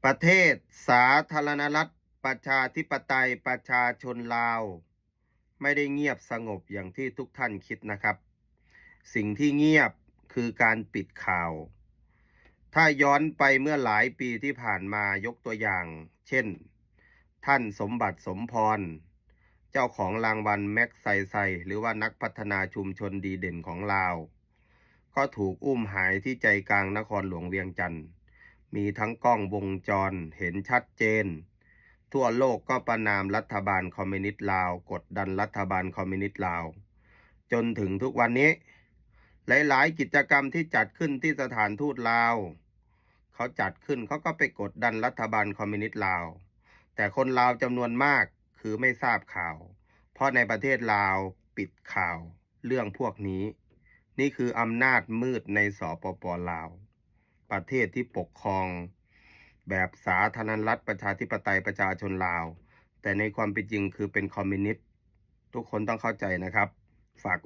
ປະເທດສາທາລະນະລັດ ປະຊາທິປະໄຕ ປະຊາຊົນລາວ ໄມ່ໄດ້ງຽບສະຫງົບຢ່າງທີ່ທຸກທ່ານຄິດນະຄັບ. ສິ່ງທີ່ງຽບຄືການປິດຂ່າວ. ຖ້າຍ້ອນໄປເມື່ອຫຼາຍປີທີ່ຜ່ານມາ, ຍົກຕົວຢ່າງເຊັ່ນ ທ່ານສົມບັດ ສົມພອນ ເຈົ້າຂອງລາງວັນແມັກໄຊໄຊ ຫຼືວ່ານັກພັດທະນາຊຸມຊົນດີເດັ່ນຂອງລາວ ກໍຖືກອຸ້ມຫາຍທີ່ໃຈກາງນະຄອນຫຼວງວຽງຈັນ. ມີທັງກ້ອງວົງຈອນເຫັນຊັດເຈນ. ທົ່ວໂລກກໍປະນາມລັດຖະບານຄອມມິວນິດລາວ, ກົດດັນລັດຖະບານຄອມມິວນິດລາວ. ຈົນເຖິງທຸກວັນນີ້, ຫຼາຍໆກິດຈະກຳທີ່ຈັດຂຶ້ນທີ່ສະຖານທູດລາວ ເຂົາຈັດຂຶ້ນ ເຂົາກໍໄປກົດດັນລັດຖະບານຄອມມິວນິດລາວ. ແຕ່ຄົນລາວຈຳນວນມາກຄືໄມ່ຊາບຂ່າວ, ເພາະໃນປະເທດລາວປິດຂ່າວເລື່ອງພວກນີ້. ນີ້ຄືອຳນາດມືດໃນ ສປປ ລາວ, ປະເທດທີ່ປົກຄອງແບບສາທາລະນະລັດ ປະຊາທິປະໄຕ ປະຊາຊົນລາວ, ແຕ່ໃນຄວາມເປັນຈິງຄືເປັນຄອມມິວນິດ. ທຸກຄົນຕ້ອງເຂົ້າໃຈນະຄັບ. ຝາກ